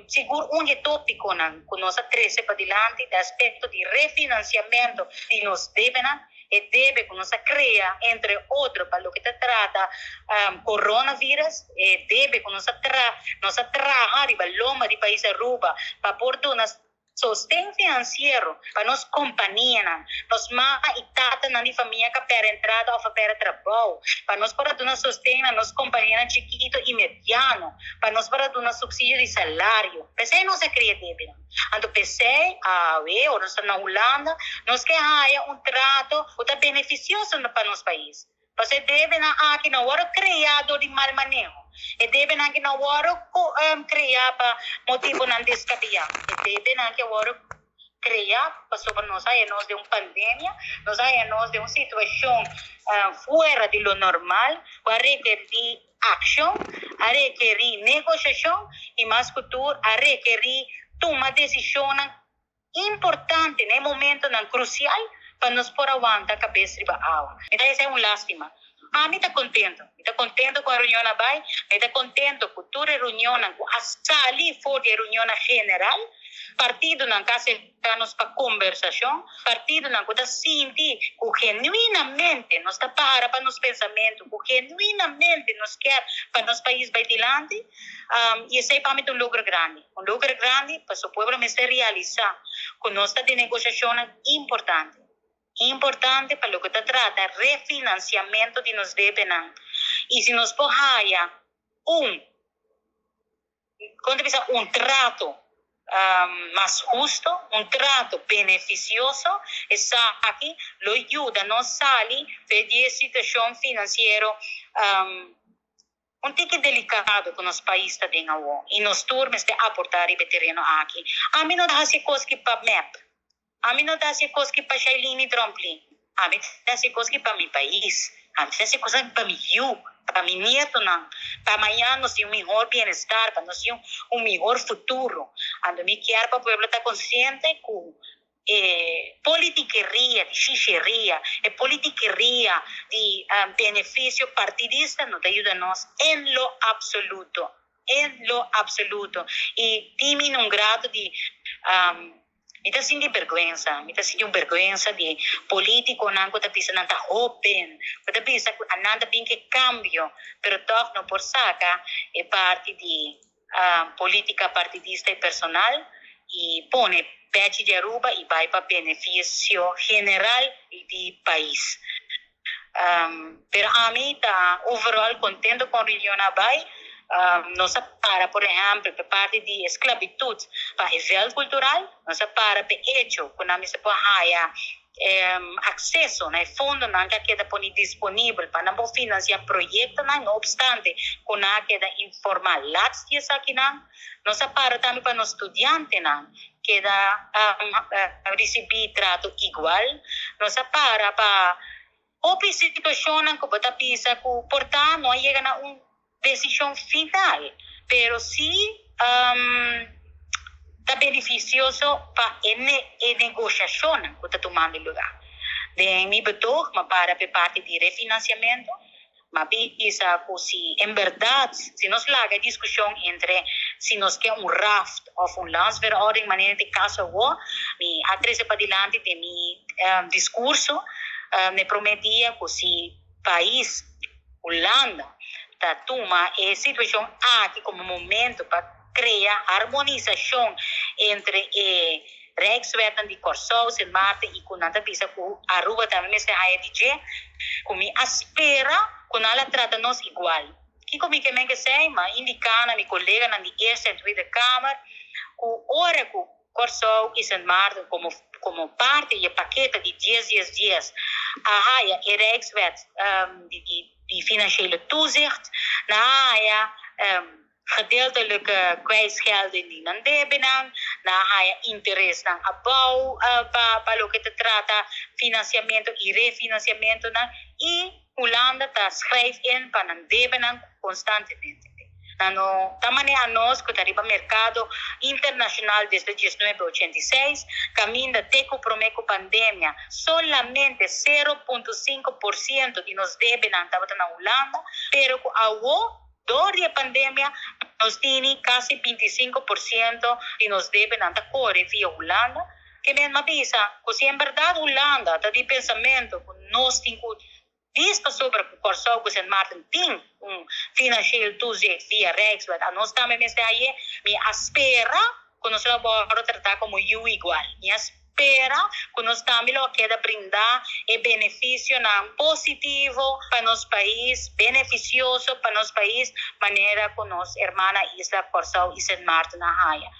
Sigur un di e tópikonan ku nos a trese padilanti ta aspekto di refinansiamentu di nos debenan, e debe ku nos a krea entre otro pa loke ta trata coronavirus, e debe ku nos a tra nos a traha riba lomba di pais Aruba pa por duna Sosten finansiero pa nos kompanianan, nos mama i tatanan di famia ka pèrdè entrada òf a pèrdè trabou, pa nos por a duna sosten na nos kompanianan chikito i mediano, pa nos por a duna supsidio di salario. P'esei nos a krea debenan. Anto p'esei awe ora nos ta na Hulanda nos ke haya un trato ku ta benefisioso pa nos pais. Pasobra e debenan aki no wòrdu kreá dor di mal maneho. E debenan aki no wòrdu kreá pa motibunan deskabiyá. E debenan aki a wòrdu kreá pasobra nos a haña nos den un pandemia, nos a haña nos den un situashon fuera di lo normal ku a rekerí akshon, a rekerí negoshashon i mas ku tur a rekerí tuma desishonnan Importante na e momentonan crucial pa nos por a wanta cabes riba awa. Mi ta esey un lastima. Ami ta contento. Mi ta contento cu e reunion a bay. Mi ta contento cu tur e reunionnan cu a sali for di e reunionnan general. Partidonan cu a acerca nos pa conversacion. Partidonan cu ta sinti cu genuinamente nos ta para pa nos pensamento, cu genuinamente nos kier pa nos pais bay dilanti. Y esey pa mi ta un logro grandi. Un logro grandi pasobra pueblo mester realisa cu nos ta den negociacionnan importante. Importante pa loke ta trata refinanciamento di nos debenan. Y si nos por haya un, con ta bisa, un trato mas husto, un trato beneficioso, esaki lo yuda nos sali di e situacion financiero Un tiki delikado ku nos pais ta den awo i nos tur mester aportá riba e tereno aki. Ami no ta hasi e kos ki pa mep. Ami no ta hasi e kos ki pa Shailene Tromplin. Ami ta hasi e kos ki pa mi pais. Ami ta hasi e kos aki pa mi yu, pa mi nietonan, pa mañan nos tin un mihor bienestar, pa nos tin un mihor futuro. Anto mi kier pa pueblo ta konsiente ku E politikeria di shisheria, e politikeria di beneficio partidista no ta yuda nos en lo absoluto, en lo absoluto. Y tin mi un grado di, mi ta sinti berguensa, mi ta sinti un berguensa di politiconan cu ta bisa nan ta hoben, cu ta bisa cu nan ta bin ke cambio, pero toch no por saca e parti di politica partidista y personal y pone pechi di Aruba y bay pa beneficio general di pais. Pero ami ta overall contento con reunion a bay. Nos a para por ehempel pa parti di esclavitud pa e veld cultural, nos a para pa e hecho cu nan mester por haya akseso na e fondonan ku a keda pone disponibel pa nan por finansiá proyektonan, no opstante ku nan a keda informá lats di esakinan. Nos a para tambe pa nos studiantenan keda risibí trato igual. Nos a para pa hopi situashonnan ku bo ta bisa ku por ta no a yega na un desishon final, pero sí ta benefisioso pa e e negoshashonnan ku ta tumando lugá. Den mi betoog m'a para p'e parti di refinansiamentu, m'a bisa ku si en bèrdat si nos laga e diskushon entre si nos ke un raft òf un landsverordening manera den kaso awor, mi a trese padilanti den mi diskurso n'e promé dia ku si pais Hulanda ta tuma e situashon aki komo momento pa krea harmonisashon entre e Rijkswetnan di Kòrsou, Sint Maarten i ku nan ta bisa ku Aruba tambe mester haya di dje, ku mi a spera ku nan la trata nos igual. Kiko mi ke men kesei? Mi a indiká na mi koleganan di Eerste en Tweede Kamer ku ora ku Kòrsou i Sint Maarten komo komo parti di e pakete di dies dies dies a haya e Rijkswet di di financiële toezicht, nan a haya gedeeltelijke kwijtschelding di nan debenan, nan a haya interesnan abou pa pa loke ta trata financiamento i refinanciamentonan i Hulanda ta schrijf in pa nan debenan constantemente. Nan no ta maneha nos cu ta riba mercado internacional desde diesnuebe ochenta i seis, caminda te cu prome cu pandemia solamente sero punto sinku por ciento di nos debenan tabata na Hulanda, pero cu awo. Dor di e pandemia nos tini kasi 25% di nos debenan ta kore via Hulanda. Ke men m'a bisa ku si en bèrdat Hulanda ta di pensamentu ku nos tin ku dis pasobra ku Kòrsou ku Sint Maarten tin un financieel toezicht via Rijkswet a nos tambe mester haye. Mi a spera ku nos lo a wòrdu tratá komo yu igual. Mi a spera ku nos tambe lo a keda brindá e benefisionan positivo pa nos pais, benefisioso pa nos pais, manera ku nos hermana isla Kòrsou i Sint Maarten a haña.